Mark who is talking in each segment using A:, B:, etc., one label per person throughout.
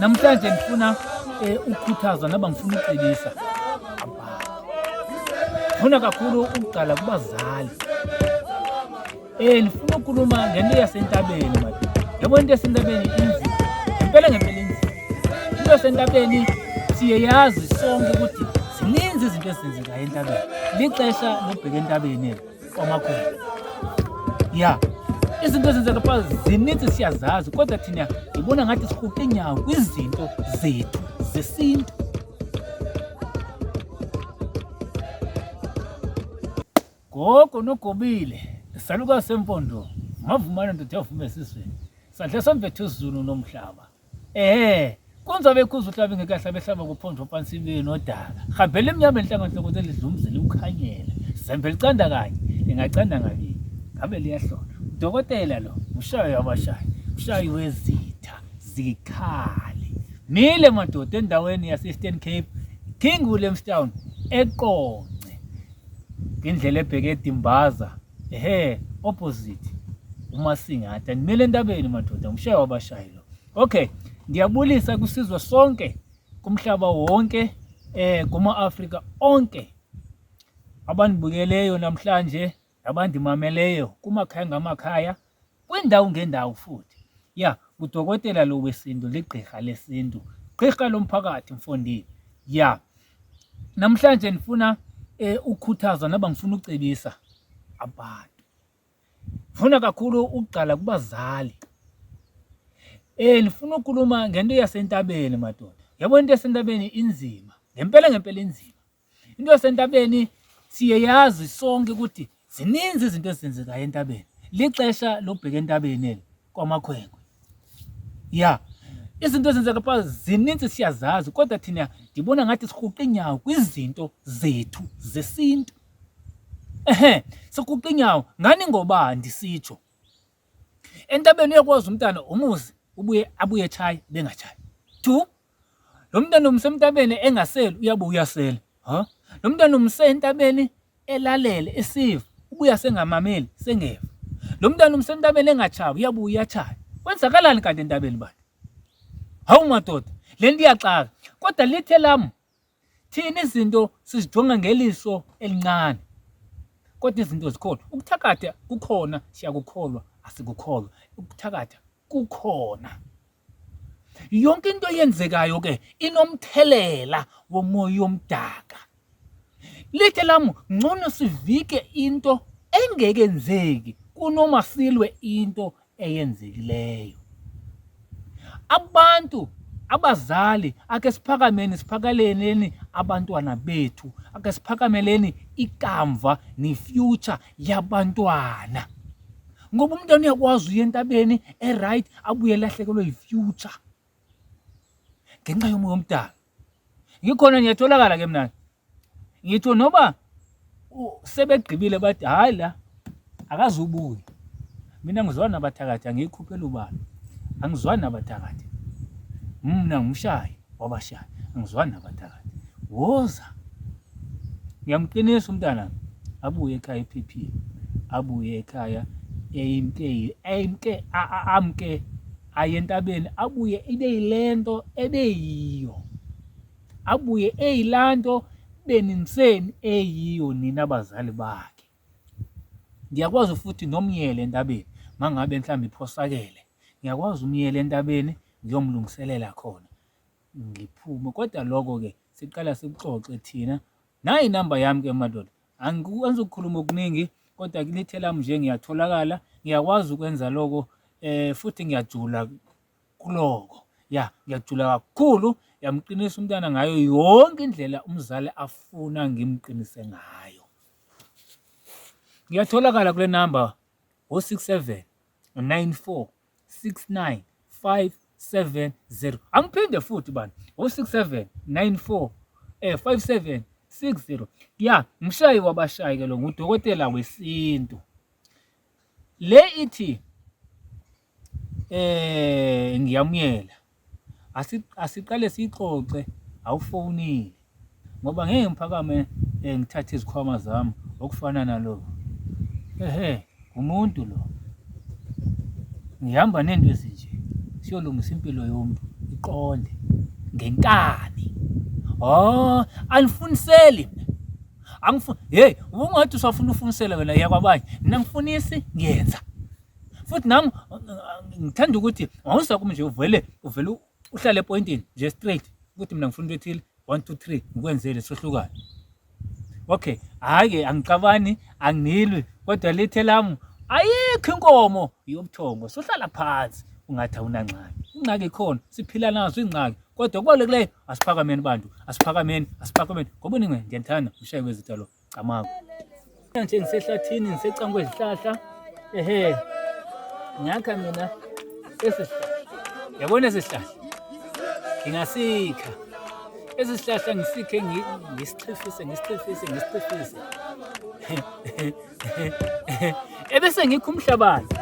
A: Namhlanje ngifuna ukukhuthaza noma ngifuna ukucebisa abantu. Ngifuna kakhulu ukugqala kubazali. Ngifuna ukukhuluma ngento yasentabeni madoda. Yabo into yasentabeni inzima. Ngempela ngempela inzima. Into yasentabeni siyeyazi sonke ukuthi zininzi izinto ezenzekayo entabeni. Lixesha lobheka entabeni eli kwamakhulu. Ya. Izinto ezenzeka pha zininzi siyazazi kodwa thina ngibona ngathi sihuqa inyawo kwizinto zethu zesintu. Gogo nogobile, salukazi sempondo, mavumane ndoda yavuma esizweni. Sandla sombethe uzulu nomhlaba. Ehhe, kunza bekhuza uhlaba ingeke ahlabe ehlaba kuphondvo phansi ibe nodaka. Hambela emnyama enhlanga nhloko selidlumzele ukhanyela. Zembe licanda kanye, lingacanda ngabili. Ngabe liyahlola. Udokotela lo, ushayo abashayi, ushayi wezitha zikhali. Mile madoda endaweni yase-Eastern Cape, King Williamstown, eQonce. Ngendlela ebheke eDimbaza, ehe, opposite uMasingatha. Ngimele entabeni madoda, ngushayi wabashayi lo. Okay, ndiyabulisa kusizwe sonke kumhlaba wonke kuma-Afrika onke abandibukeleyo namhlanje nabandimameleyo kumakhaya ngamakhaya kwindawo ngendawo futhi. Ya, ngudokotela lo wesintu, ligqirha lesintu, gqirha lomphakathi mfondini. Ya, namhlanje ndifuna ukukhuthaza noba ngifuna ucebisa abantu. Ngifuna kakhulu ukugqala kubazali. Ngifuna ukukhuluma ngento yasentabeni madoda. Yabo into yasentabeni inzima. Ngempela ngempela inzima. Into yasentabeni siyeyazi sonke ukuthi zininzi izinto ezenzekayo entabeni. Lixesha lobheka entabeni eli kwamakhwenkwe. Ya, izinto ezenzeka pha zininzi siyazazi kodwa thina ndibona ngathi sihuqa inyawo kwizinto zethu zesintu. Ehe, sihuqa inyawo ngani ngoba ndisitsho. Entabeni uyakwazi umntana umuzi ubuye abuye echaye bengachayi. Two, lo mntana umsemntabeni engaseli uyabuya uyasela. Ha? Lo mntana umse entabeni elalele esiva ubuya sengamameli sengeva. Lo mntana umsentabeni engachayi uyabuya uyachaya. Kwenzakalani kanti entabeni bantu? Hawu madoda, le nto iyaxaka. Kodwa lithe lam thina izinto sizijonga ngeliso elincane. Kodwa izinto zikhona. Ukuthakatha kukhona, siyakukholwa, asikukholwa. Ukuthakatha kukhona. Yonke into eyenzekayo ke inomthelela womoya omdaka. Lithe lam ngcono sivike into engekenzeki kunoma silwe into eyenzekileyo. Abantu abazali ake siphakameni siphakaleleni abantwana bethu, ake siphakameleni ikamva ne-future yabantwana. Ngoba umntwana uyakwazi uya entabeni e-right abuye elahlekelwe yi-future ngenxa yomoya omdala. Ngikhona ngiyatholakala ke mina. Ngitho noba sebegqibile bathi hayi la akazubuya. Mina ngizwana nabathakathi angiyikhuphela ubala. Angizwani nabathakathi. Mina ngumshayi wabashayi, angizwani nabathakathi. Woza. Ngiyamqinisa umntana abuye ekhaya ephephile. Abuye ekhaya eyimke eyimke amke aye entabeni abuye ibe yilento ebeyiyo. Abuye eyilanto beninseni eyiyo nina bazali bakhe. Ngiyakwazi futhi nomyele entabeni mangabe mhlawumbe iphosakele. Ngiyakwazi umyele entabeni ngiyomlungiselela khona ngiphume. Kodwa lokho-ke siqala sikuxoxe thina. Nayi inamba yami ke madoda. Angikwenzi ukukhuluma okuningi kodwa lithe lami nje ngiyatholakala, ngiyakwazi ukwenza lokho futhi ngiyajula kuloko. Ya, ngiyajula kakhulu, yamqinisa umntwana ngayo yonke indlela umzali afuna ngimqinise ngayo. Ngiyatholakala kule namba 067 94 69 570. Angiphinde futhi bani 067 94 57 60. Ya, umshayi wabashayi ke lo ngudokotela wesintu. Le ithi ngiyamuyela. Asiqale siyixoxe awufonile ngoba ngeke ngiphakame ngithathe izikhwama zami okufana nalo. Ehhe, umuntu lo. Ngihamba nento ezinje siyolungisa impilo yomuntu. Uqonde ngenkani. Oh, anifuniseli mina. Angifuni, hey, ubungathi usafuna ufunisela wena iya kwabanye. Mina ngifunisi ngiyenza. Futhi nami ngithanda ukuthi awuza kumi nje uvele uvele uhlale epointini nje straight ukuthi mina ngifuna into ethile 1 2 3 ngikwenzele sohlukane. Okay, hhayi-ke angixabani angilwi kodwa lithe lami ayikho inkomo yobuthongo sohlala phansi ungathi awunangxaki. Ingxaki ikhona siphila nazo ingxaki kodwa okubalulekileyo asiphakameni bantu asiphakameni asiphakameni ngoba ningi ngiyanithanda umshayi wezitha lo camako. Nje ngisehlathini ngisecangu kwezihlahla ehe ngakha mina esi sihlahla yabona esi sihlahla ngingasikha esi sihlahla ngisikhe ngisichifise ngisichifise ngisichifise ebese ngikho umhlabathi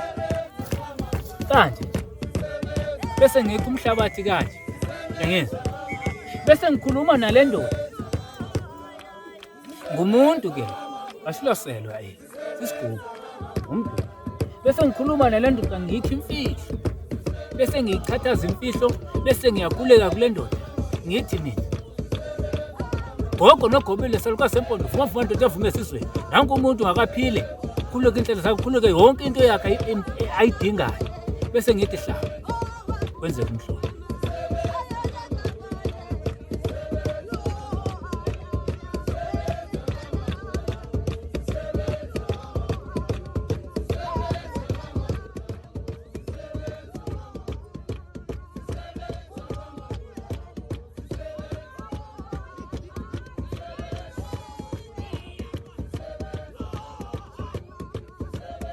A: kanje bese ngikho umhlabathi kanje ngiyangizwa bese ngikhuluma nale ndoda ngumuntu ke asiloselwa eh sisigubhu ngumntu bese ngikhuluma nale ndoda ngikho imfihlo bese ngiyichathaza imfihlo bese ngiyakhuleka kule ndoda ngithi mina gogo nogobile salukasempondo vuma vuma ndoda evume esizweni nanku umuntu ngakaphile khuleke inhlelo zakhe khuleke yonke into yakhe ayidingayo bese ngithi hlaba kwenzeka umhlolo.